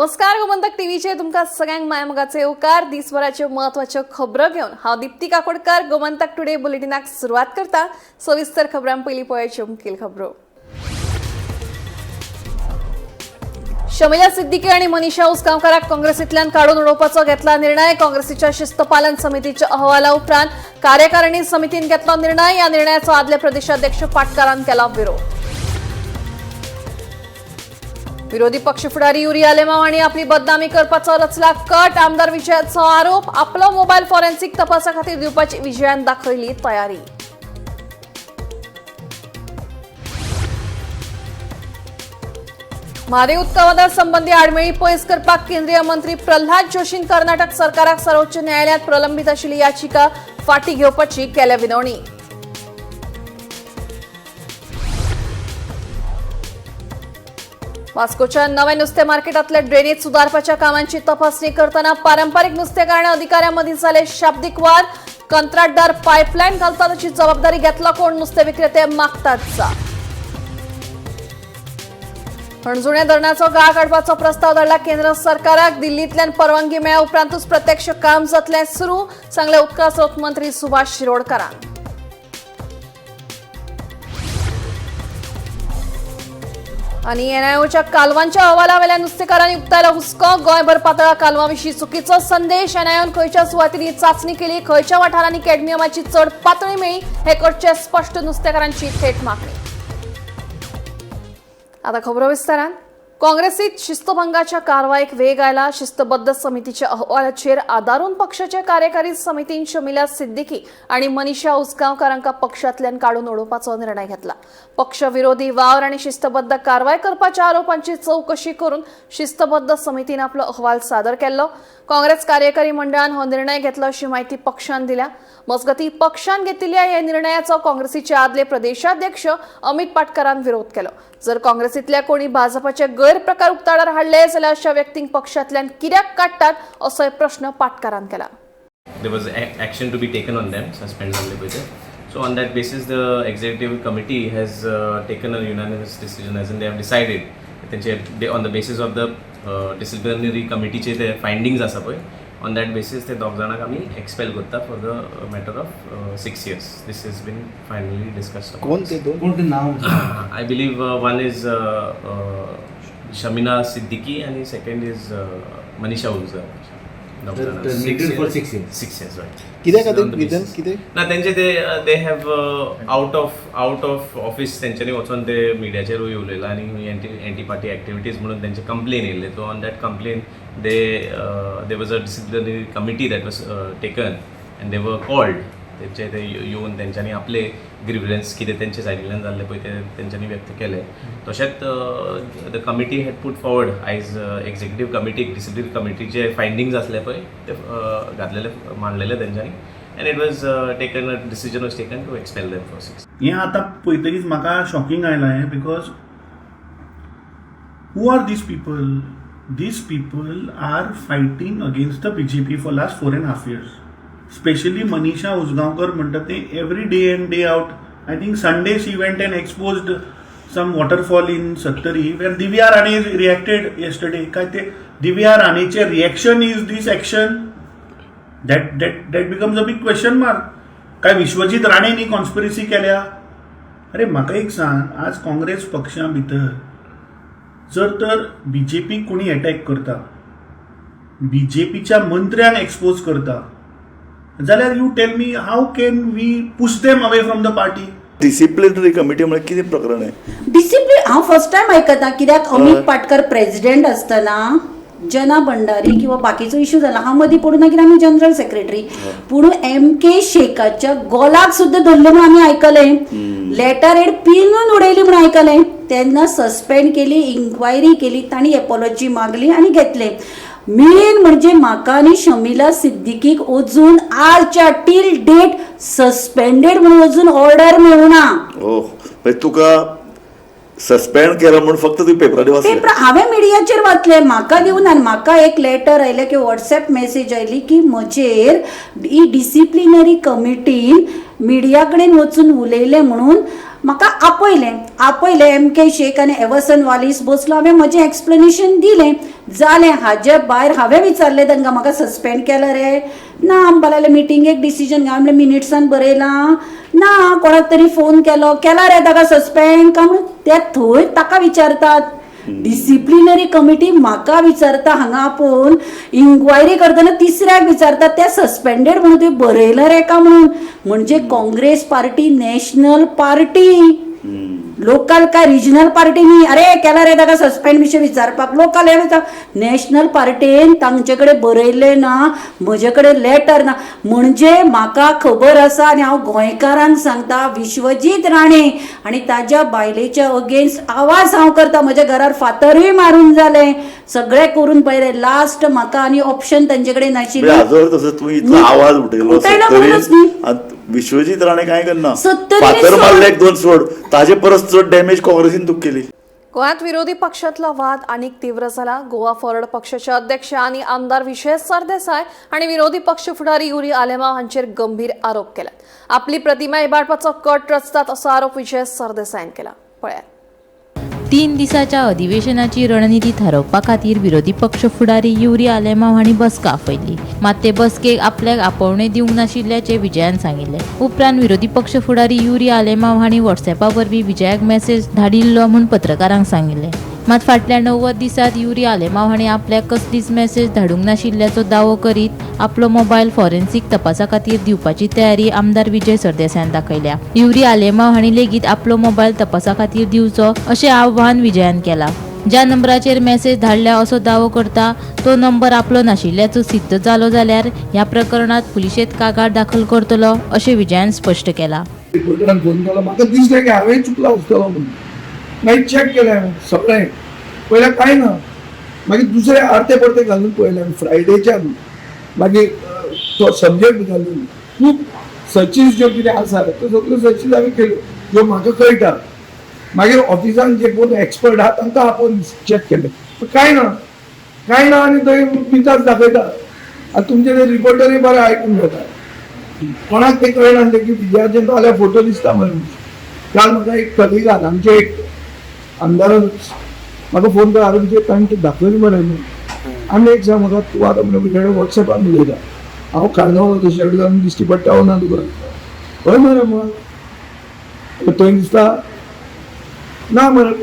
नमस्कार, गोमंतक टीव्हीचे तुमकां सगळ्यांक मायमोगाचे येवकार. दिसभराच्यो म्हत्वाच्यो खबरो घेवन हांव दीप्ती काकोडकर गोमंतक टुडे बुलेटिनाक सुरवात करता. सविस्तर खबरां पयलीं पळयाच्यो मुखेल खबरो. शमिला सिद्दीकी आणि मनीषा उसगांवकाराक काँग्रेसींतल्यान काडून उडोवपाचो घेतला निर्णय. काँग्रेसीच्या शिस्तपालन समितीच्या अहवाला उपरांत कार्यकारिणी समितीन घेतलो निर्णय. या निर्णयाचो आदले प्रदेशाध्यक्ष पाटकारान केला विरोध. विरोधी पक्ष फुडारी युरी आलेमाव हांणी आपली बदनामी करपाचो रचला कट. आमदार विजयाचो आरोप. आपलो मोबायल फॉरेन्सिक तपासा खातीर दिवपाची विजयान दाखयली तयारी. म्हादय उदकावादा संबंधी आडमेळी पयस करपाक केंद्रीय मंत्री प्रल्हाद जोशीन कर्नाटक सरकाराक सर्वोच्च न्यायालयात प्रलंबित आशिल्ली याचिका फाटी घेवपाची केल्या विनवणी. वास्कोच्या नव्या नुस्ते मार्केटातल्या ड्रेनेज सुदारपाच्या कामांची तपासणी करताना पारंपरिक नुस्तेकार आणि अधिकाऱ्यांमध्ये झाले शाब्दिक वाद. कंत्राटदार पाईपलाईन घालतात अशी जबाबदारी घेतला कोण? नुस्ते विक्रेते मागतात जा. हणजुण्या धरणाचो गाळ काडपाचो प्रस्ताव धाडला केंद्र सरकाराक. दिल्लींतल्यान परवानगी मेळ्ळ्या उपरांतूच प्रत्यक्ष काम जातलें सुरू, सांगलें उदका स्रोत मंत्री सुभाष शिरोडकारान. आणि एनआयओच्या कालवांच्या अहवालावेल्या नुस्तेकारांनी उक्तायला हुस्को. गोंयभर पातळा कालवां विशीं चुकीचो संदेश. एनआयओन खंयच्या सुवातींनी चाचणी केली, खंयच्या वाठारांनी कॅडमियमाची चड पातळी मेळ्ळी हे करचे स्पश्ट, नुस्तेकारांची थेट मागणी. आता खबरो विस्तारान. काँग्रेसीत शिस्तभंगाच्या कारवायेक वेग आयला. शिस्तबद्ध समितीच्या अहवालाचेर आदारून पक्षाच्या कार्यकारी समितीन शमिला सिद्दीकी आणि मनीषा उसगांवकारांका पक्षांतल्यान काडून उडोवपाचो निर्णय घेतला. पक्षविरोधी वावर आणि शिस्तबद्ध कारवाय करपाच्या आरोपांची चौकशी करून शिस्तबद्ध समितीन आपलो अहवाल सादर केल्लो. काँग्रेस कार्यकारी मंडळान हो निर्णय घेतला अशी माहिती पक्षान दिल्या. मजगती पक्षान घेतिल्ल्या ह्या निर्णयाचो काँग्रेसीचे आदले प्रदेशाध्यक्ष अमित पाटकरान विरोध केलो. जर काँग्रेसीतल्या कोणी भाजपाचे गैरप्रकार उक्ताडार हाडले जाल्यार अशा व्यक्तींक पक्षांतल्यान कित्याक काडटात असोय प्रश्न पाटकारान केला. There was action to be taken on them, suspend जाल्ले पळय ते. So on that basis, the executive committee has taken a unanimous decision, as in they have decided तेंचे on the basis of the disciplinary कमिटीचे ते फायंडिंग्स आसा पळय, on that basis ते दोग जाणांक आमी एक्सपेल करता for the matter of 6 years. This is been finally discussed. कोण ते दोन? कोण ते नाव? I believe one is Shamina Siddiqui आणि सेकंड is Manisha उजर. Terminated for 6 years. 6 years, right. कित्या खातीर कितें कितें? ना, तेंचे ते they have out of office तेंच्यांनी वचोन ते मिडियाचेरूय उलयला आनी एंटी पार्टी एक्टिविटीज म्हणून तेंचे कंप्लेन येयल्ले. So on that complain they was a disciplinary committee that was taken and they were called. तेंचे ते येवन तेंच्यांनी आपले ग्रिवन्स कितें तेंचे सायडींतल्यान जाल्ले पळय ते तेंच्यांनी व्यक्त केले. तशेंच the committee had put forward आयज एक्झिक्युटीव कमिटीक डिसिप्लीन कमिटीचे फायंडिंग्स आसले पळय ते घातलेले मांडलेले तेंच्यांनी and it was taken a decision was taken to expel them for 6. हें आतां पळयतकीच म्हाका शॉकिंग आयलां हें, because who are these people? These people are fighting against the BJP for last 4.5 years. Specially Manisha Usgaonkar म्हणटा ते every day and day out. I think Sunday she went and exposed some waterfall in Sattari, where Divya Rane reacted yesterday. काय ते Divya राणेचे reaction is this action? That becomes a big question mark. काय Vishwajit राणेंनी conspiracy केल्या? अरे, म्हाका एक सांग, आज काँग्रेस पक्षा भितर जर तर बीजेपी कोणी अटॅक करता, बीजेपीच्या मंत्र्यांक एक्सपोज करता जाल्यार you tell me, how can we push them away from the party? Disciplinary committee म्हळ्यार कितें प्रकरण आहे? डिसिप्लीन हांव फर्स्ट टायम आयकता, कित्याक अमीत पाटकर प्रेजिडेंट आसतना जना भंडारी किंवा बाकीचो इश्यू जाला, हांव मदीं पडूं ना, कित्याक आमी जनरल सेक्रेटरी. पूण एम के शेखाच्या गोलाक सुद्दां धरलें म्हूण आमी आयकलें, लेटर हेड पिनून उडयली म्हूण आयकलें. तेन्ना सस्पेंड केली, इन्क्वायरी केली, तांणी एपोलॉजी मागली आनी घेतले. मेन म्हणजे म्हाका आनी शमिला सिद्दीकीक अजून आजच्या टील डेट सस्पेंडेड म्हणून अजून ऑर्डर मेळूना. हो, म्हणजे तुका सस्पेंड केला म्हणून फक्त तुवें पेपरांनी वाचलें? पेपर हांवें मिडियाचेर वाचलें, म्हाका दिवना. आनी म्हाका एक लेटर आयलें की वॉट्सएप मेसेज आयली की म्हजेर ही डिसिप्लिनरी कमिटीन मिडिया कडेन वचून उलयलें म्हणून. म्हाका आपयलें आपयलें एम के शेख आनी एवर्सन वालीस बसलो. हांवें म्हजें एक्सप्लेनेशन दिलें जालें. हाजे भायर हांवें विचारलें तांकां म्हाका सस्पेंड केला रे ना म्हणपाक लागले मिटिंगेक डिसिजन हांवें म्हणलें मिनिट्सान बरयलां ना कोणाक तरी फोन केलो केला रे ताका सस्पेंड काय म्हणून ते थंय ताका विचारतात. डिसिप्लिनरी कमिटी म्हाका विचारता हांगा आपोवन इन्क्वायरी करतना तिसऱ्याक विचारता ते सस्पेंडेड म्हणून तुवें बरयलां रे का म्हणून. म्हणजे Congress party national party local काय रिजनल पार्टी न्ही. अरे केला रे ताका सस्पेंड विशय विचारपाक लोकल हे विचार नॅशनल पार्टीन तांचे कडेन बरयल्लें ना म्हजे कडेन लेटर ना. म्हणजे म्हाका खबर आसा आनी हांव गोंयकारांक सांगता विश्वजीत राणे आनी ताज्या बायलेच्या अगेन्स्ट आवाज हांव करता. म्हज्या घरार फातरूय मारून जालें सगळें करून पळयलें लास्ट म्हाका आनी ऑप्शन तांचे कडेन नाशिल्लें. हाजो तसो तूं इतलो आवाज उठयलो म्हणूनच न्ही विश्वजीत राणे काय करना सत्तरीने फातर मारले एक दोन सोड ताजे परस चड डॅमेज काँग्रेसीन तुका केली. गोंयांत विरोधी पक्षांतलो वाद आनीक तीव्र जाला. गोवा फॉरवर्ड पक्षाचे अध्यक्ष आनी आमदार विजय सरदेसाय आनी विरोधी पक्ष फुडारी युरी आलेमाव हांचेर गंभीर आरोप केल्यात. आपली प्रतिमा इबाडपाचो कट रचतात असो आरोप विजय सरदेसायान केला. पळयात. 3 दिसाच्या अधिवेशनाची रणनिती थारोवपा खातीर विरोधी पक्ष फुडारी युरी आलेमाव हांणी बसका आपयली. मात ते बसकेक आपल्याक आपोवणें दिवंक नाशिल्ल्याचें विजयान सांगिल्लें. उपरांत विरोधी पक्ष फुडारी युरी आलेमाव हांणी व्हॉट्सॅपा वरवीं विजयाक मॅसेज धाडिल्लो म्हूण पत्रकारांक सांगिल्लें. मात फाटल्या 90 दिसांत युरी आलेमाव हांणी आपल्याक कसलीच मॅसेज धाडूंक नाशिल्ल्याचो दावो करीत आपलो मोबायल फॉरेन्सिक तपासा खातीर दिवपाची तयारी आमदार विजय सरदेसायान दाखयल्या. युरी आलेमाव हांणी लेगीत आपलो मोबायल तपासा खातीर दिवचो अशें आव्हान विजयान केलां. ज्या नंबराचेर मॅसेज धाडल्या असो दावो करता तो नंबर आपलो नाशिल्ल्याचो सिद्ध जालो जाल्यार ह्या प्रकरणात पुलिशेंत कागाळ दाखल करतलो अशें विजयान स्पश्ट केलां. रिपोर्टरान फोन केलो म्हाका दिसलें की हांवें चुकला आसतलो म्हणून. मागीर चॅक केलें हांवें सगळें पयलें कांय ना. मागीर दुसरें आरते परते घालून पळयलें फ्रायडेच्यान मागीर तो सब्जेक्ट घालून खूब सर्चीस ज्यो कितें आसा त्यो सगळ्यो सर्चीस हांवें केल्यो ज्यो म्हाका कळटा. मागीर ऑफिसान जे कोण एक्सपर्ट आहा तांकां आपोवन चॅक केलें पूण कांय ना कांय ना. आनी थंय मिजास दाखयता आनी तुमचे ते रिपोर्टरूय बरें आयकून घेता. कोणाक तें कळना की विजयाचे जाल्यार फोटो दिसता मरे. काल म्हाका एक कलिगान आमचे एक आमदारान म्हाका फोन कर आरे विजय ताणें ते दाखयलें मरे न्हू. आनी एक सांग म्हाका तूं आतां म्हणटा वॉट्सॅपार उलयता हांव कार्नावाल तशें कडेन दिश्टी पडटा ना तुका हय मरे मग थंय दिसता ना मरे.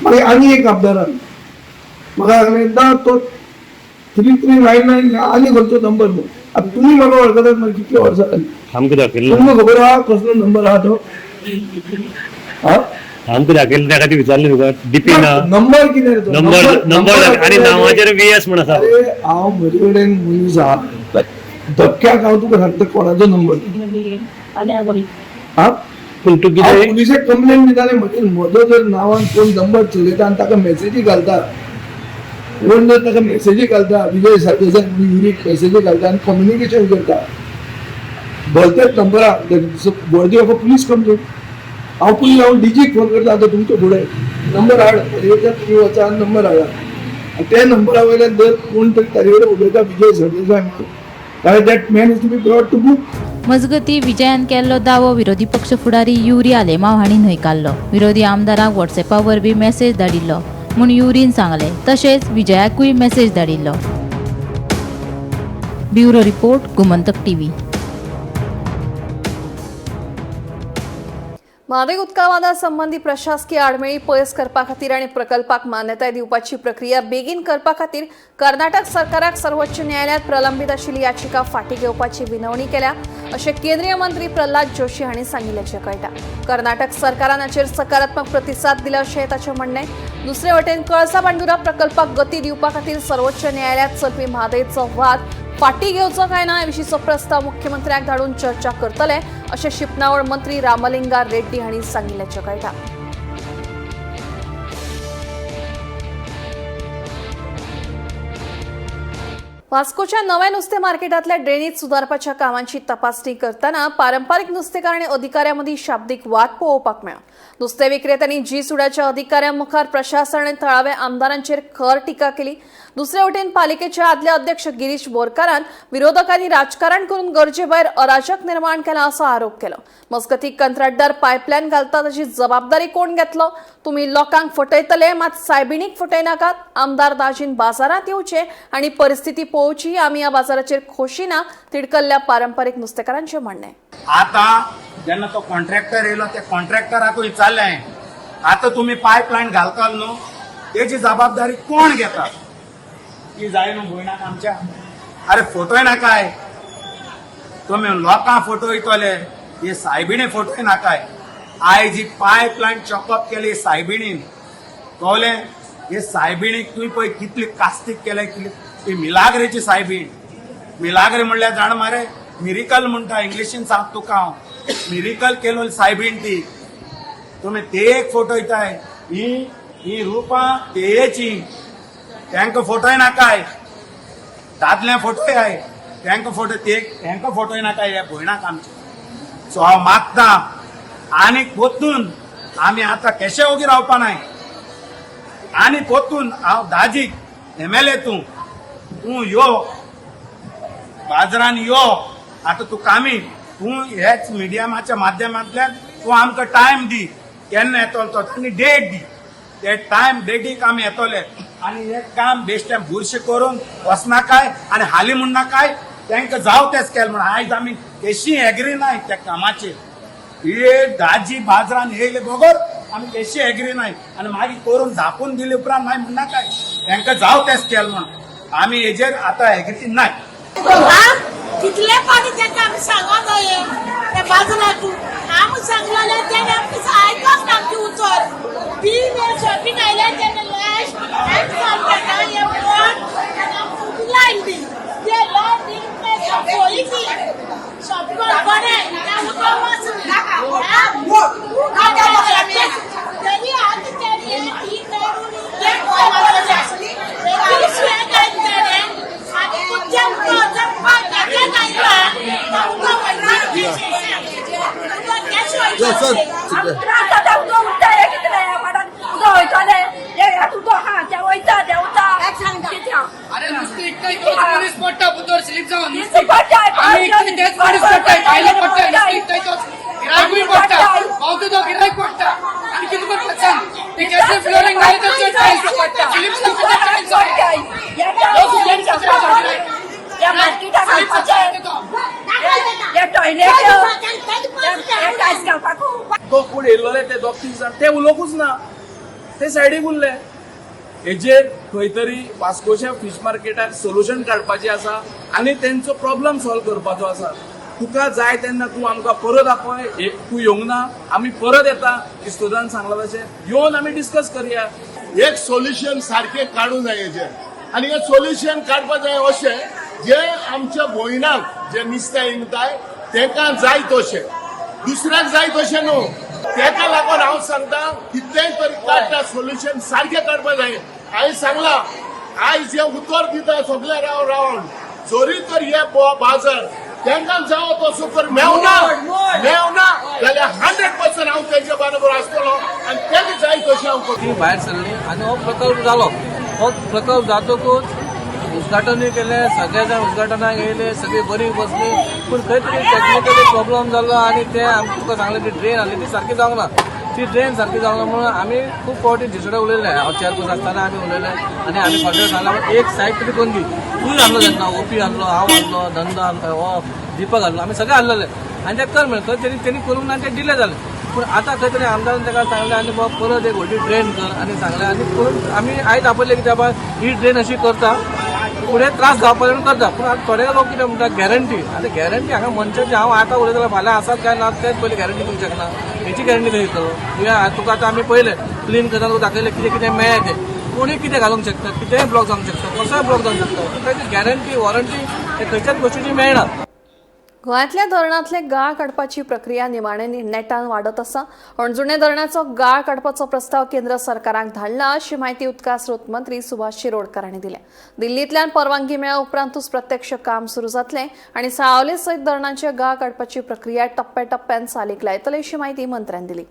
मागीर आनी एक आमदारान म्हाका सांगलें ना तो 3399 आनी खंयचो नंबर न्हू. आतां तुमी म्हाका वळखतात मरे कितले वर्सां जालीं आमकां दाखयल्लो तुमकां खबर आहा कसलो नंबर आहा तो. आमकां दाखयल्लो त्या खातीर विचारलें तुका डीपी ना नंबर कितें रे तो? नंबर नंबर आनी नांवाचेर व्हीएस म्हण आसा. अरे हांव म्हजे कडेन मनीस आहा धक्क्याक हांव तुका सांगता कोणाचो नंबर. हा पूण तूं कितें पुलिसेक कंप्लेन दिताले म्हजे म्हजो जर नांवान कोण नंबर चलयता आनी ताका मॅसेजी घालता कोण जर ताका मॅसेजी घालता विजय सरदेसाय युरीक मॅसेजी घालता आनी कम्युनिकेशन करता भलतेच नंबराक worthy of a police complain. हांव पुलीस हांव डीजीक फोन करता आतां तुमचे फुडें नंबर हाड म्हजे तुमी वचा आनी नंबर हाडा आनी त्या नंबरा वयल्यान जर कोण तरी ताजे कडेन उलयता विजय सरदेसाय म्हणून जाल्यार that man is to be brought to book. मजगती विजयान केल्लो दावो विरोधी पक्ष फुडारी युरी आलेमाव हांणी न्हयकारलो. विरोधी आमदाराक व्हॉट्सॅपा वरवीं मॅसेज धाडिल्लो म्हूण युरीन सांगलें. तशेंच विजयाकूय मॅसेज धाडिल्लो. Bureau report, Gomantak TV. Mhadei उदकावादा संबंदी प्रशासकीय आडमेळी पयस करपा खातीर आनी प्रकल्पाक मान्यताय दिवपाची प्रक्रिया बेगीन करपा खातीर कर्नाटक सरकाराक सर्वोच्च न्यायालयांत प्रलंबीत आशिल्ली याचिका फाटीं घेवपाची विनवणी केल्या अशें केंद्रीय मंत्री प्रल्हाद जोशी हांणी सांगिल्ल्याचें कळटा. कर्नाटक सरकारान हाचेर सकारात्मक प्रतिसाद दिला अशें ताचें म्हणणें. दुसरे वटेन कळसा भांडुरा प्रकल्पाक गती दिवपा खातीर सर्वोच्च न्यायालयांत चलपी म्हादयचो वाद फाटीं घेवचो काय ना हे विशींचो प्रस्ताव मुख्यमंत्र्यांक धाडून चर्चा करतले अशें शिपणावळ मंत्री रामलिंगा रेड्डी हांणी सांगिल्ल्याचें कळटा. वास्कोच्या नव्या नुस्तें मार्केटांतल्या ड्रेनीज सुदारपाच्या कामांची तपासणी करतना पारंपारीक नुस्तेकार आनी अधिकाऱ्यां मदीं शाब्दीक वाद पळोवपाक मेळ्ळो. नुस्तें विक्रेत्यांनी जी सुडाच्या अधिकाऱ्यां मुखार प्रशासन आनी थळाव्या आमदारांचेर खर टिका केली. दुसरे वटेन पालिकेचे आदले अध्यक्ष गिरीश बोरकारान विरोधकांनी राजकारण करून गरजेभायर अराजक निर्माण केला असो आरोप केलो. मजगती कंत्राटदार पायपलायन घालता ताची जबाबदारी कोण घेतलो? तुम्ही लोकांक फटयतले मात सायबिणीक फटयनाकात. आमदार दाजीन बाजारात येवचे आणि परिस्थिती पळोवची. आमी ह्या बाजाराचेर खोशी ना, तिडकल्ल्या पारंपरीक नुस्तेकारांचे म्हणणें. आता जेन्ना तो कॉन्ट्रॅक्टर येयलो त्या कॉन्ट्रॅक्टराकूय विचारलें, आतां तुमी पायपलायन घालताल न्हू, तेजी जबाबदारी कोण घेता? ती जाय न्हू भयणाक आमच्या. अरे फोटोय नाकाय, तुमी लोकांक फोटो येतले, हे सायबिणी फोटोय नाकाय. आयज ही पायपलायन चॉकअप केली सायबिणीन, कळ्ळें? हे सायबिणीक तुवें पळय कितली कास्तीक केले, कितली ती मिलाग्रेची सायबीण. मिलाग्रे म्हणल्यार जाण मरे, मिरिकल म्हणटा इंग्लिशीन सांग तुका हांव, मिरिकल केलो सायबीण ती. तुमी ते एक फोटो येताय, ही ही रुपां तेयेची, तांकां फोटोय नाकाय. दादले फोटोय I, तांकां फोटो ते तांकां फोटोय नाकाय ह्या भयणाक आमच्या. सो हांव मागता आनी पोतून आमी आतां केशे ओगी रावपा नाय. आनी पोतून हांव दाजीक एमएलए, तूं तूं यो बाजारान यो, आतां तूं कामी तूं ह्याच मिडियमाच्या माध्यमांतल्यान तूं आमकां टायम दी, केन्ना येतलो तो, आनी डेट दी. ते टायम डेटीक आमी येतले आनी हें काम बेश्टें बुरशें करून वचनाकाय आनी हाली म्हणनाकाय, तांकां जाव तें स्केल म्हणून. आयज आमी केशी एग्री नाय त्या कामाचेर. हे दाजी बाजारान येयले बगर आमी केशी एग्री नाय. आनी मागीर करून धापून दिले उपरांत मागीर म्हणनाकाय तांकां जाव तें स्केल म्हणून. आमी हेजेर आतां एग्री नाय. कितले पाणी तांकां आमी सांगोन जाये त्या बाजाराक आमी सांगलेले तेणे आमकां आयकोंक ना आमचें उतर. 3 वेळ शॉपिंग आयले तेणे लास्ट आमी सांगता हे बोट आनी आमकां लायन दी, ते लायन दी पळय ती शॉपिंग बरें आमकां वचून तरी आतां तेणे ही अरे नुस्तें इकताय तोच मनीस पडटा बुद्दोर स्लीप जावन. आमी इकताय तेच मनीस पडटा, भायले पडटा, नुस्तें इकताय तोच गिरायकूय पडटा, पावतो तो गिरायक पडटा. आनी कितें करता सांग? ते कॅसे फ्लोरिंग घाली तर चड टायल्स स्लीप जावन टायल्स. तो कोण येयल्लोले ते दोग तीग जाण ते उलोवंकूच ना, ते सायडीक उरले. हेजेर खंय तरी वास्कोच्या फीश मार्केटाक सोल्युशन काडपाचें आसा आनी तेंचो प्रॉब्लम सॉल्व करपाचो आसा. तुका जाय तेन्ना तूं आमकां परत आपय, तूं येवंक ना आमी परत येता. इस्तोदान सांगला तशें येवन आमी डिस्कस करया. एक सोल्युशन सारकें काडूं जाय हेजेर. आनी हें सोल्युशन काडपा जाय अशें जे आमच्या भयणाक जे नुस्तें विकताय तेका जाय तशें, दुसऱ्याक जाय तशें न्हू. तेका लागून हांव सांगता कितलेंय तरी काडटा सोल्युशन सारकें काडपा जाय. हांवें सांगलां आयज हें उतर दिता सगळे रावन रावन जरी तर हे बाजार तांकां जावो तसो तर मेवना मेवना जाल्यार 100% हांव तेंच्या बरोबर आसतलो आनी तेका जाय तशें हांव करतलो. ती भायर सरली आनी हो प्रकल्प जालो. हो प्रकल्प जातकूच उद्घाटनूय केलें, सगळे जाण उद्घाटनाक येयले, सगळी बरी बसली. पूण खंय तरी टॅक्निकली प्रॉब्लम जालो आनी ते आमकां तुका सांगलें ती ड्रेन आसली ती सारकी जावंक ना. ती ड्रेन सारकी जावंक ना म्हणून आमी खूब फावटी दिसडे उलयले. हांव चेअरपर्सन आसतना आमी उलयले आनी आमी कॉन्ट्रॅक्ट सांगला एक सायड तरी करून दी. तूंय हाडलो तेन्ना, ओपी हाडलो, हांव हाडलो, नंदा हाडलो, हो दीपक हाडलो, आमी सगळे हाडलेले आनी ते कर म्हणलें. खंय तरी तेणी करूंक ना, ते डिले जालें. पूण आतां खंय तरी आमदारान ताका सांगलें आनी बाबा परत एक व्हडली ड्रेन कर आनी सांगलें. आनी करून आमी आयज आपयलें की बाबा ही ड्रेन अशी करता, फुडें त्रास जावपा म्हणून करता. पूण आतां थोडे लोक कितें म्हणटा गॅरंटी. आतां गॅरंटी हांगा मनशाची, हांव आतां उलयता जाल्यार फाल्यां आसात काय ना तेच पयलीं गॅरंटी दिवंक शकना. हेची गॅरंटी खंय दितलो तुवें? तुका आतां आमी पयलें क्लीन करतना तुका दाखयलें कितें कितें मेळ्ळें तें. कोणूय कितें घालूंक शकता, कितेंय ब्लॉक जावंक शकता, कसोय ब्लॉक जावंक शकता. ताची गॅरंटी वॉरंटी हे खंयच्याच गोश्टीची मेळना. गोंयांतल्या धरणांतले गाळ काडपाची प्रक्रिया निमाणे नेटान वाडत आसा. हणजुणे धरणाचो गाळ काडपाचो प्रस्ताव केंद्र सरकाराक धाडला अशी म्हायती उदका स्रोत मंत्री सुभाष शिरोडकर हांणी दिल्या. दिल्लींतल्यान परवानगी मेळ्ळ्या उपरांतूच प्रत्यक्ष काम सुरू जातलें आनी साळावले सयत धरणांचे गाळ काडपाची प्रक्रिया टप्प्याटप्प्यान चालीक लायतले अशी म्हायती मंत्र्यान दिली.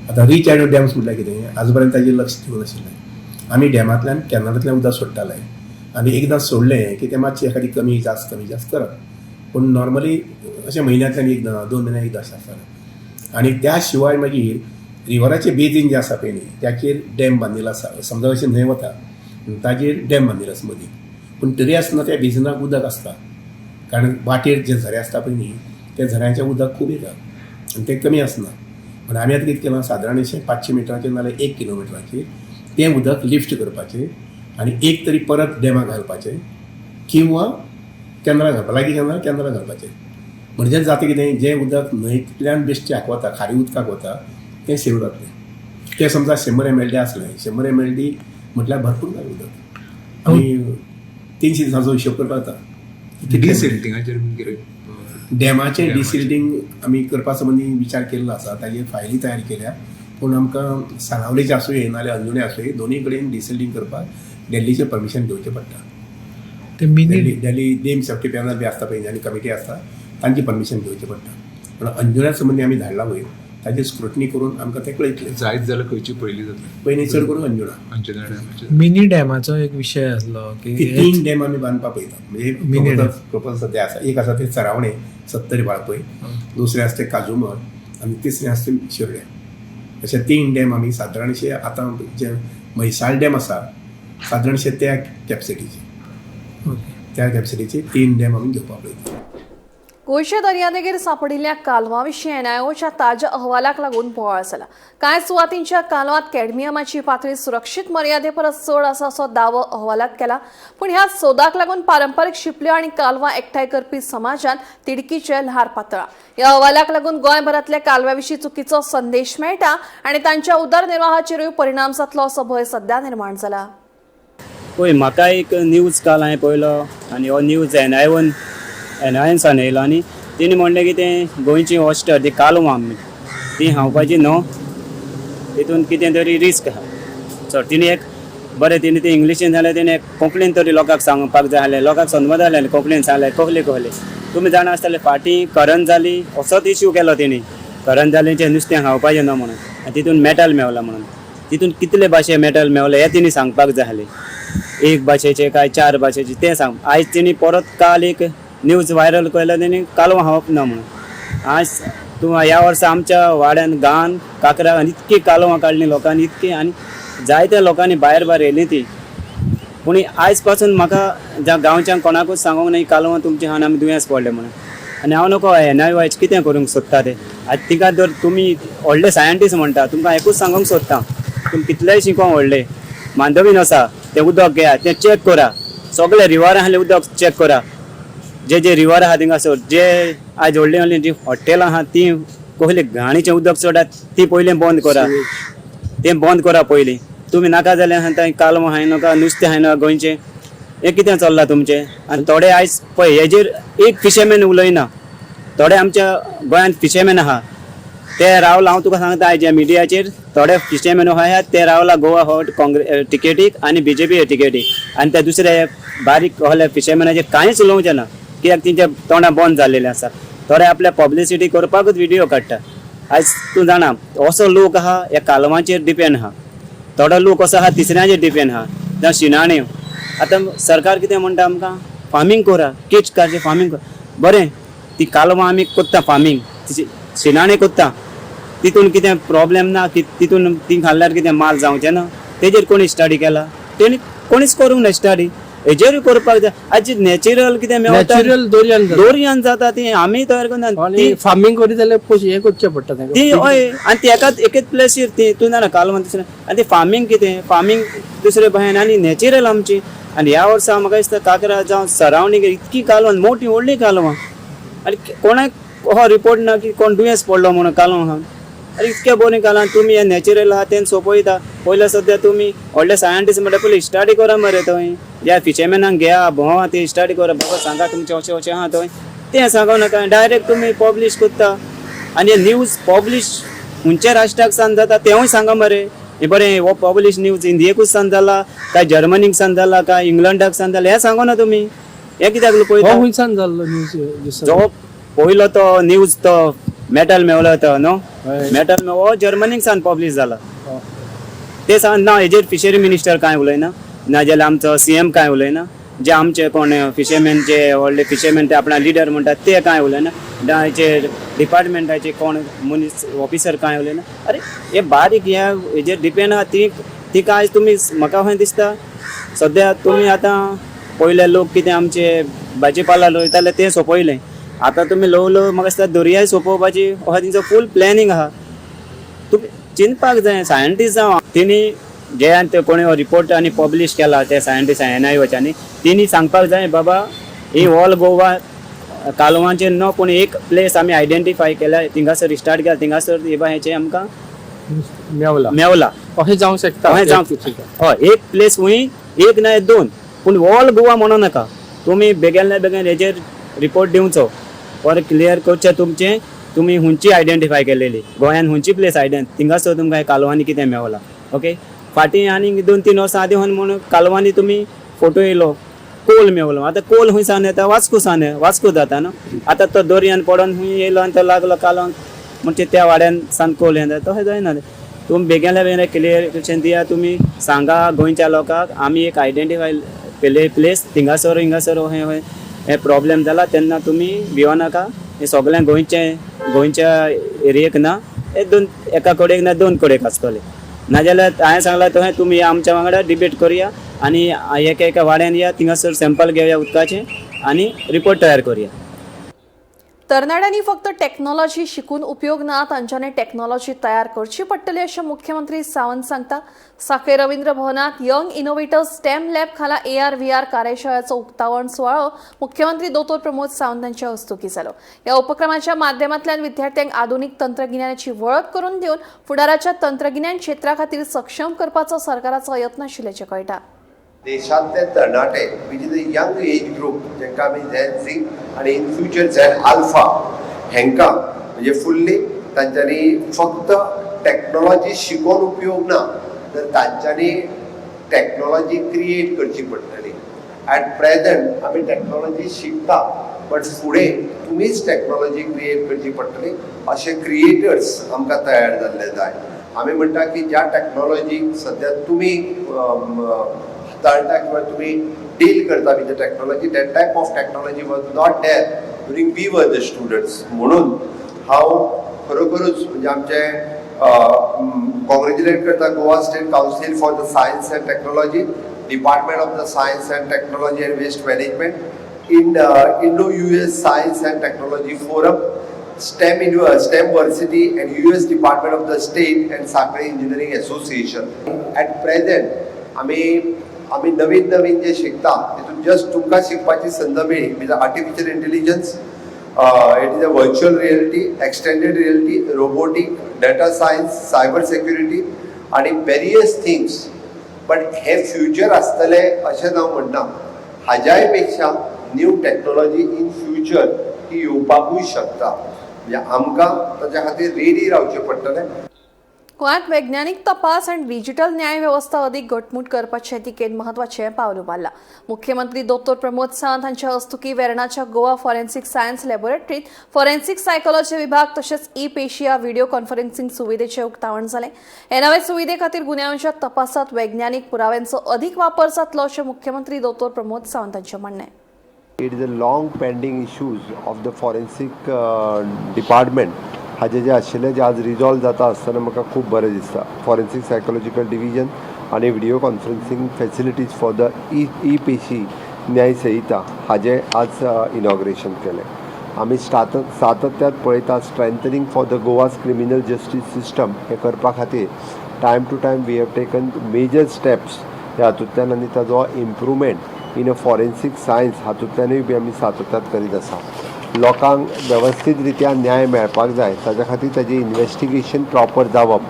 आतां रिच एड डॅम्स म्हटल्यार कितें, आजपर्यंत ताजेर लक्ष दिवंक नाशिल्लें. आमी डॅमांतल्यान कॅनलांतल्यान उदक सोडटाले आनी एकदां सोडलें की तें मातशें एखादी कमी जास्त करप, पूण नॉर्मली अशें म्हयन्यांतल्यान एकदां 2 म्हयन्याक एकदां अशें आसतालें. आनी त्या शिवाय मागीर रिवराचें बेजीन जें आसा पळय न्ही ताचेर डॅम बांदिल्लो आसा. समजा अशें न्हंय वता ताजेर डॅम बांदिल्लो आसा मदीं, पूण तरी आसतना त्या बेजिनाक उदक आसता, कारण वाटेर जे झरे आसता पळय न्ही त्या झऱ्यांचें उदक खूब येता आनी तें कमी आसना. पूण आमी आतां कितें केलां, सादारण अशें 500 मिटराचेर नाजाल्यार 1 किलोमिटराचेर तें उदक लिफ्ट करपाचें आनी एक तरी परत डॅमाक घालपाचें किंवा कॅनला घालपा, लागीं कॅनल कॅनला घालपाचें. म्हणजे जाता कितें, जें उदक न्हंयतल्यान बेश्टें वता खारी उदकाक वता तें सेव जातलें. तें समजा 100 MLD आसलें, 100 MLD म्हटल्यार भरपूर जालें उदक. आनी 300 दिसांचो हिशोब करपाक जाता. डिसिल्टिंगाचेर डॅमाचें डिसिल्टींग आमी करपा संबंदी विचार केल्लो आसा, ताजेर फायली तयार केल्या, पूण आमकां साणावलेचें आसुये नाजाल्यार अंजुणे आसुये दोनूय कडेन डिसिल्टींग करपाक दिल्लीचें परमिशन घेवचें पडटा. दिल्ली डॅम सेफ्टी पॅनल बी आसता पळय आनी कमिटी आसता तांची परमिशन घेवचें पडटा. पूण अंजुण्या संबंदी आमी धाडला वयर, ताजेर स्क्रुटनी करून आमकां तें कळयतलें. जायत जाल्यार खंयची पयली जातली? पयलीं चड करून अंजुणा. मिनी डॅमाचो एक विशय आसलो की 3 डॅम आमी बांदपाक पळयता, म्हणजे प्रपोजल सद्या आसा. एक आसा तें सरावणें 70 वाळपय, दुसरें आसा तें काजूमर आनी तिसरें आसा तें शिर्ड्या. अशे 3 डॅम आमी सादारणशे आतां जे म्हैसाळ डॅम आसा सादारणशे त्या कॅपसिटीचे, त्या कॅपसिटीचे 3 डॅम आमी घेवपाक पळयता. गोंयच्या दर्यादेगेर सांपडिल्ल्या कालवां विशीं एनआयओच्या ताज्या अहवालाक लागून बोवाळ जाला. कांय सुवातींच्या कालवांत कॅडमियमाची पातळी सुरक्षीत मर्यादे परस चड आसा असो दावो अहवालात केला. पूण ह्या सोदाक लागून पारंपरीक शिंपल्यो आनी कालवां एकठांय करपी समाजान तिडकीचे ल्हार पातळा. ह्या अहवालाक लागून गोंयभरांतल्या कालव्या विशीं चुकीचो संदेश मेळटा आनी तांच्या उदरनिर्वाहाचेरूय परिणाम जातलो असो भंय सध्या निर्माण जाला. पळय, म्हाका एक न्यूज काल हांवें पळयलो आनी हो न्यूज एनआयएनसान येयलो आनी तेणी म्हणलें की तें गोंयची हॉस्टर ती कालवां आमी ती खावपाची न्हू, तितून कितें तरी रिस्क आहा. सो तिणें एक बरें तिणें तें इंग्लिशीन जाल्यार तिणें एक कोंकणीन तरी लोकांक सांगपाक जाय आसलें, लोकांक समजता जालें कोंकणीन सांगलें कहले कहले. तुमी जाणा आसतले फाटीं करंजाली असोच इश्यू केलो तेणी, करंजालीचें नुस्तें खावपाचें न्हू म्हणून आनी तितून मेटल मेवला म्हणून, तितून कितले भाशे मेटल मेवले हें तिणें सांगपाक जाय आसलें, एक भाशेचें काय 4 भाशेचें तें सांग. आयज तिणें परत काल एक न्यूज व्हायरल केलो तेणी कालवां खावप ना म्हणून. आज तूं ह्या वर्सा आमच्या वाड्यान गांवान काकरा इतकी कालवां काडली लोकांनी इतकी आनी जायत्या लोकांनी भायर भायर येयली ती. पूण आयज पासून म्हाका ज्या गांवच्या कोणाकूच सांगूंक ना कालवां तुमच्या खाण आमी दुयेंस पडलें म्हणून. आनी हांव नको एनआयओएच कितें करूंक सोदता ते. आतां तिका जर तुमी व्हडले सायंटिस्ट म्हणटा, तुमकां एकूच सांगूंक सोदता, तुमी कितलेय शिकोंक व्हडले मांडवीन आसा तें उदक घेया, तें चॅक करा, सगळे रिवर आसले उदक चॅक करा, जे जे रिवर आहा थिंगासर जे आयज व्हडलीं व्हडलीं जीं हॉटेलां आहा तीं कसली घाणीचें उदक सोडात ती पयलीं बंद करा, तें बंद करा पयलीं. तुमी नाका जाल्यार सांगता कालवां हाय नाका, नुस्तें हाय नाका गोंयचें, हें कितें चल्लां तुमचें. आनी थोडे आयज पळय हेजेर एक फिशरमॅन उलयना, थोडे आमच्या गोंयांत फिशरमॅन आहा ते रावला, हांव तुका सांगता आयज ह्या मिडियाचेर थोडे फिशरमॅन आहा ते रावला गोवा हॉट काँग्रेस टिकेटीक आनी बीजेपी टिकेटीक, आनी ते दुसरे बारीक कहले फिशरमॅनाचेर कांयच उलोवचें ना कित्याक तेंच्या तोंडां बंद जाल्लेलें आसा. थोडे आपल्या पब्लिसिटी करपाकूच व्हिडियो काडटा. आयज तूं जाणा असो लोक आहा ह्या कालवांचेर डिपेंड आहा, थोडो लोक असो आहा तिसऱ्यांचेर डिपेंड आहा, जावं शिणाण्यो. आतां सरकार कितें म्हणटा आमकां, फार्मींग करा, केच काडचें फार्मींग करा. बरें ती कालवां आमी कोत्ता फार्मींग, शिणाणे कोत्ता, तितून कितें प्रोब्लेम ना की तितून ती खाल्ल्यार कितें माल जावचें ना, तेजेर कोणी स्टडी केला? तेणी कोणीच करूंक ना स्टडी, हेजेरूय करपाक जाय. आयज नॅचरल कितें मेवता, नॅचरल दोरयान जाता ती आमी तयार करना, ती फार्मींग करीत जाल्यार हें करचें पडटा ती. हय, आनी ती एकाच एकेच प्लेसीर ती तूं जाणा कालवां दुसरें, आनी ती फार्मींग कितें फार्मींग दुसरे भायन आनी नॅचरल आमची. आनी ह्या वर्सा म्हाका दिसता काकरा जावं सरावंडींग इतकी कालवां मोटी व्हडली कालवां आनी कोणाक हो रिपोर्ट ना की कोण दुयेंस पडलो म्हणून कालवां खावन. आनी इतक्या बरीं कालवां तुमी हें नॅचरल आहा तें सोंपयता. पयलें सद्या तुमी व्हडले सायंटिस्ट म्हणटा पयलीं स्टडी करा मरे थंय, ह्या फिशरमॅनांक घेया भोंवा ती स्टडी करा, बाबा सांगा तुमचें अशें अशें आहा थंय, तें सांगो नाका डायरेक्ट तुमी पब्लीश करता. आनी न्यूज पब्लीश खंयच्या राष्ट्राक सान जाता तेंवूय सांगा मरे. हे बरें हो पब्लीश न्यूज इंडियेकूच सान जाला काय जर्मनीक सान जाला काय इंग्लंडाक सान जाला हें सांगो ना तुमी, हें कित्याक पळयता? खंयसान जाल्लो न्यूज जो पयलो तो न्यूज तो मेटल मेवलो तो न्हू, मेटल हो जर्मनीक सान पब्लीश जाला. ते सांग ना हेजेर फिशरी मिनिस्टर कांय उलयना, नाजाल्यार आमचो सीएम कांय उलयना, जे आमचे कोण फिशरमॅन जे व्हडले फिशरमॅन ते आपणा लिडर म्हणटात ते कांय उलयना, हेचे डिपार्टमेंटाचे कोण मनीस ऑफिसर कांय उलयना. अरे हे बारीक ह्या हेजेर डिपेंड आहा. ती तिका आयज तुमी म्हाका खंय दिसता सद्या तुमी आतां पयले लोक कितें आमचे भाजीपाला रोयताले तें सोंपयलें, आतां तुमी ल्हव ल्हव म्हाका दिसता दर्याय सोंपोवपाची अशें तेंचो फूल प्लॅनिंग आहा. तुमी चिंतपाक जाय सायंटिस्ट जावं तेणी जे ते कोणी रिपोर्ट आनी पब्लीश केला ते सायंटिस्ट एनआयओच्यानी तेणी सांगपाक जाय बाबा ही ऑल गोवा कालवांचेर न्हू पूण एक प्लेस आमी आयडेंटिफाय केल्या थिंगासर स्टार्ट केला थिंगासर हेचे आमकां मेवला मेवला अशें जावंक शकता. अशें जावंक हय एक प्लेस हूंय एक ना दोन, पूण ऑल गोवा म्हणू नाका. तुमी बेगीन बेगीन हेजेर रिपोर्ट दिवचो और क्लियर करचें तुमचें तुमी हुंची आयडेंटिफाय केलेली गोंयान हुंची प्लेस थिंगासर तुमकां कालवांनी कितें मेवला. ओके फाटीं आनीक 2-3 वर्सां आदीं म्हणून कालवांनी तुमी फोटो येयलो कोल मेवलो. आतां कोल खूंय सावन येता? वास्को सावन वास्को जाता न्हू. आतां तो दर्यान पडोन खूंय येयलो आनी तो लागलो कालवांक म्हणजे त्या वाड्यान सावन कोल येता तशें जायना. तुमी बेगीन बेगीन क्लियर दिया, तुमी सांगा गोंयच्या लोकांक आमी एक आयडेंटिफाय केले प्लेस थिंगासर हिंगासर अहें अहें हें प्रॉब्लेम जाला तेन्ना तुमी भियो नाका. हें सगळें गोंयच्या एरियेक ना, हे दोन एका कडेक ना दोन कडेक आसतलें. नाजाल्यार हांवें सांगलां तशें तुमी आमच्या वांगडा डिबेट करुया आनी एका एका वाड्यान या थिंगासर सॅम्पल घेवया उदकाचें आनी रिपोर्ट तयार करुया. तरणाट्यांनी फक्त टेक्नॉलॉजी शिकून उपयोग ना, तांच्यांनी टेक्नॉलॉजी तयार करची पडटली अशें मुख्यमंत्री सावंत सांगता. साखळे रवींद्र भवनात यंग इनोव्हेटर्स स्टेम लॅब खाला AR VR कार्यशाळेचो उक्तावण सुवाळो मुख्यमंत्री दोतोर प्रमोद सावंत हांच्या हस्तुकीं जालो. ह्या उपक्रमाच्या माध्यमांतल्यान विद्यार्थ्यांक आधुनिक तंत्रगिन्यानाची वळख करून दिवन फुडाराच्या तंत्रगिन्यान क्षेत्रा खातीर सक्षम करपाचो सरकाराचो यत्न आशिल्ल्याचें कळटा. देशांतले तरणाटे which is a young age group जेंका आमी झॅन झी आनी इन फ्युचर झॅन आल्फा हेंकां म्हणजे फुल्ली तांच्यांनी फक्त टॅक्नोलॉजी शिकोवन उपयोग ना तर तांच्यांनी टॅक्नोलॉजी क्रिएट करची पडटली. ॲट प्रेझेंट आमी टॅक्नोलॉजी शिकता बट फुडें तुमीच टॅक्नोलॉजी क्रिएट करची पडटली अशे क्रिएटर्स आमकां तयार जाल्ले जाय. आमी म्हणटा की ज्या टॅक्नोलॉजीक सद्या तुमी हाताळटा किंवा तुमी डील करता with the technology, that type of technology was not there during we were the students. म्हणून हांव खरोखरूच म्हणजे आमचे कॉंग्रेच्युलेट करता Goa State Council for the Science and Technology, Department of the Science and Technology and Waste Management, in Indo US Science and Technology Forum, STEM Varsity and US Department of the State and Sanquelim Engineering Association. At present आमी आमी नवीन नवीन जे शिकता तितून just तुमकां शिकपाची संद मेळ्ळी म्हणजे artificial intelligence, it is a virtual reality, extended reality, robotic, data science, cyber security आनी वेरियस थिंग्स. बट हे फ्युचर आसतलें अशें हांव म्हणना. हाज्याय पेक्षा न्यू टॅक्नोलॉजी इन फ्युचर ही येवपाकूय शकता, म्हणजे आमकां ताच्या खातीर रेडी रावचें पडटलें. गोंयांत वैज्ञानिक तपास आनी डिजिटल न्याय वेवस्था अदीक घटमूट करपाचे दिकेन म्हत्वाचें पावल उबारलां. मुख्यमंत्री दोतोर प्रमोद सावंत हांच्या हस्तुकीं वेर्णाच्या गोवा फॉरेन्सिक सायन्स लॅबोरेटरीत फॉरेन्सिक सायकोलॉजी विभाग तशेंच ई पेशिया व्हिडिओ कॉन्फरन्सिंग सुविधेचें उक्तावण जालें. हे नवे सुविधे खातीर गुन्यांवांच्या तपासात वैज्ञानिक पुराव्यांचो अदीक वापर जातलो अशें मुख्यमंत्री दोतोर प्रमोद सावंत हांचें म्हणणें. It is a long pending issues of the forensic department हाजे जे आशिल्ले जे आज रिजॉल्व जाता आसतना म्हाका खूब बरें दिसता. फॉरेन्सिक सायकोलॉजिकल डिविजन आनी video conferencing facilities for the e पेशी न्याय संहिता हाजें आज इनॉग्रेशन केलें. आमी सातत्यात पळयता strengthening for the Goa's criminal justice system हें करपा खातीर time to time we have taken major steps ह्या हातूंतल्यान आनी ताजो improvement in a forensic science हातूंतल्यानूय बी आमी सातत्यात करीत आसा. लोकांक वेवस्थीत रित्या न्याय मेळपाक जाय ताच्या खातीर ताजी इन्वेस्टिगेशन प्रॉपर जावप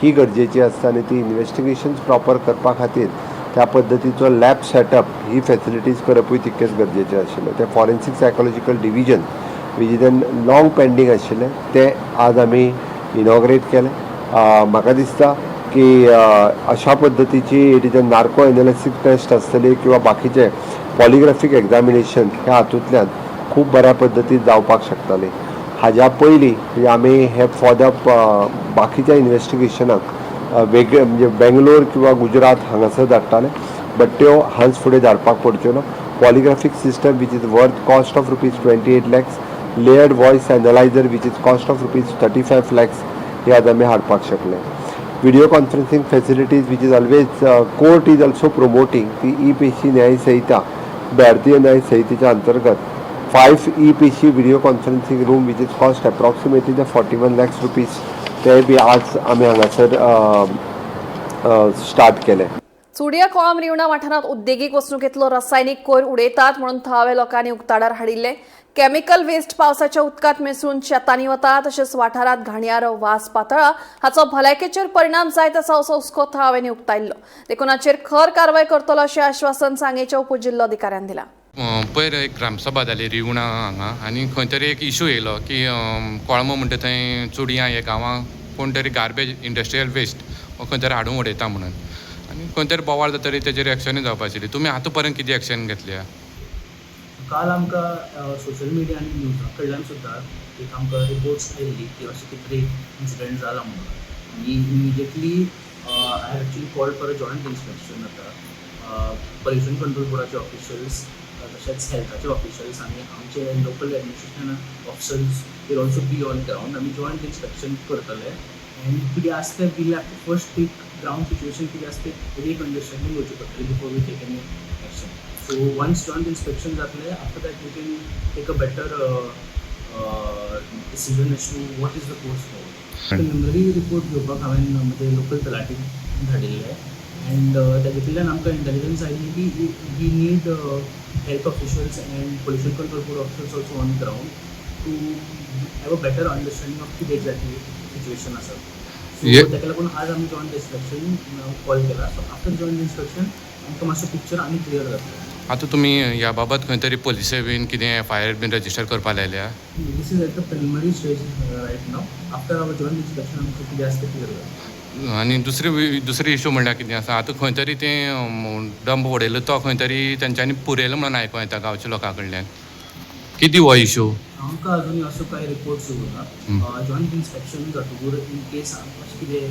ही गरजेची आसता आनी ती इन्वेस्टिगेशन प्रॉपर करपा खातीर त्या पद्दतीचो लॅब सेटअप ही फेसिलिटीज करपूय तितकेच गरजेचें आशिल्लें. तें forensic psychological division which is an long pending आशिल्लें तें आज आमी इनॉग्रेट केलें. म्हाका दिसता की अशा पद्दतीची it is a narco analysis test आसतली किंवा बाकीचे पॉलिग्राफीक एग्जामिनेशन ह्या हातूंतल्यान खूब बऱ्या पद्दतीन जावपाक शकताली. हाज्या पयलीं म्हणजे आमी हे फॉर the बाकीच्या इन्वेस्टिगेशनाक वेगळे म्हणजे बेंगलोर किंवा गुजरात हांगासर धाडटाले, बट त्यो हांच फुडें धाडपाक पडच्यो ना. Polygraphic system which is worth cost of rupees 28 lakhs, layered voice analyser which is cost of rupees 35 lakhs हे आज आमी हाडपाक शकले. Video conferencing facilities which is always court is also promoting ती ई पेशी न्याय संहिता भारतीय न्याय संहितेच्या अंतर्गत 5 ई पेशी video conferencing room which is cost approximately the 41 lakhs rupees ते बी आज आमी हांगासर स्टार्ट केले. चुडिया कोळंब रिवणा वाठारांत उद्देगीक वसणुकेंतलो रसायनीक कोयर उडयतात म्हणून थळाव्या लोकांनी उक्ताडार हाडिल्ले. केमिकल वेस्ट पावसाच्या उदकांत मिसळून शेतांनी वता, तशेंच वाठारांत घाणयारो वास पातळा, हाचो भलायकेचेर परिणाम जायत आसा असो हुस्को थळाव्यांनी उक्तायल्लो. देखून हाचेर खर कारवाय करतलो अशें आश्वासन सांगेच्या उपजिल्लोधिकाऱ्यान दिलां. पयर एक ग्रामसभा जाली रिवणा हांगा आनी खंय तरी एक इशू येयलो की कोळंबो म्हणटा थंय चुडयां ह्या गांवांक कोण तरी गार्बेज इंडस्ट्रियल वेस्ट खंय तरी हाडून उडयता म्हणून आनी खंय तरी बोवाळ जातरी तेजेर एक्शनूय जावपा आशिल्ली. तुमी आतां पर्यंत कितें एक्शन घेतल्या? काल आमकां सोशल मिडिया आनी न्यूजा कडल्यान सुद्दां एक आमकां रिपोर्ट्स आयिल्ली की अशें कितें तरी इन्सिडंट जाला म्हणून, आनी immediately I actually called for a joint inspection. आतां पोल्युशन कंट्रोल बोर्डाचे ऑफिशल्स तशेंच हेल्थाचे ऑफिशल्स आनी आमचे local administration officers will also be on ground. आमी जॉयंट इन्स्पेक्शन करतले एंड कितें आसा तें we'll have to first take ground situation कितें आसा तें एक अंडरस्टँडींग घेवचें पडटलें before we take any action. So once joint inspection जातलें, after that we can take a better decision as to what is the course forward. Preliminary report घेवपाक हांवें म्हजे लोकल तलाठीक धाडिल्ले एंड ताजे कडल्यान आमकां इंटेलिजन्स आयली की we need health officials and pollution control board officers also on ground to have a better understanding of कितें exactly situation आसा. सो ताका लागून आज आमी जॉयंट इन्स्पेक्शन कॉल केला. सो आफ्टर जॉयंट इन्स्पेक्शन आमकां मातसो पिक्चर आनी क्लियर जातलें. आतां तुमी ह्या बाबत खंय तरी पोलिसे बीन कितें F I R been register करपा लायल्या? This is at the preliminary stage right now. After our joint inspection आमकां कितें आसा तें क्लियर जातलें. आनी दुसरी इशू म्हणल्यार कितें आसा, आतां खंय तरी तें डंप उडयलो तो खंय तरी तेंच्यांनी पुरयलो म्हणून आयकूं येता गांवच्या लोकां कडल्यान. कितें हो इशू? आमकां अजून असो कांय रिपोर्ट्स येवना. जॉयंट इन्स्पेक्शन जातकूर इन केस अशें कितें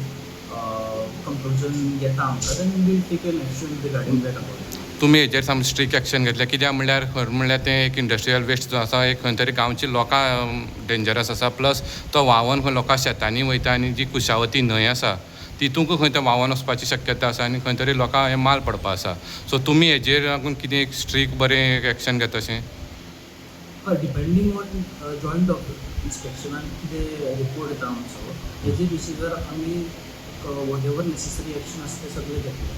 कंक्लुजन येता आमकां then we'll take an action regarding that about. तुमी हेजेर सामकें स्ट्रीक एक्शन घेतलें कित्याक म्हणल्यार खरें म्हणल्यार तें एक इंडस्ट्रियल वेस्ट जो आसा एक खंय तरी गांवची लोकां डेंजरस आसा, प्लस तो व्हांवन खंय लोकां शेतांनी वयता आनी जी कुशावती न्हंय आसा तितूंक खंय तें व्हांवन वचपाची शक्यता आसा आनी खंय तरी लोकांक हें माल पडपा आसा. सो तुमी हेजेर लागून कितें एक स्ट्रीक बरें एक्शन घेता अशें? डिपेंडींग ऑन जॉयंट इन्स्पेक्शनान कितें रिपोर्ट येता आमचो तेजे बेसीसर आमी what ever necessary action आसा तें सगळें घेतले.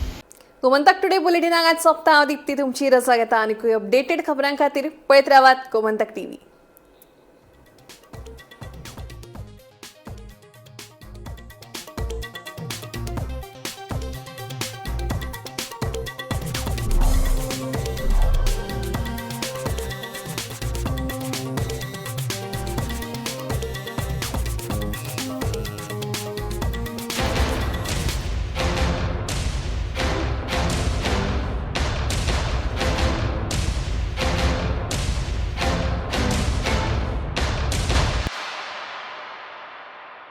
गोमंतक टुडे बुलेटिनाक आज सोंपता. हांव दीप्ती तुमची रजा घेता. आनीकूय अपडेटेड खबरां खातीर पळयत रावात गोमंतक टीव्ही.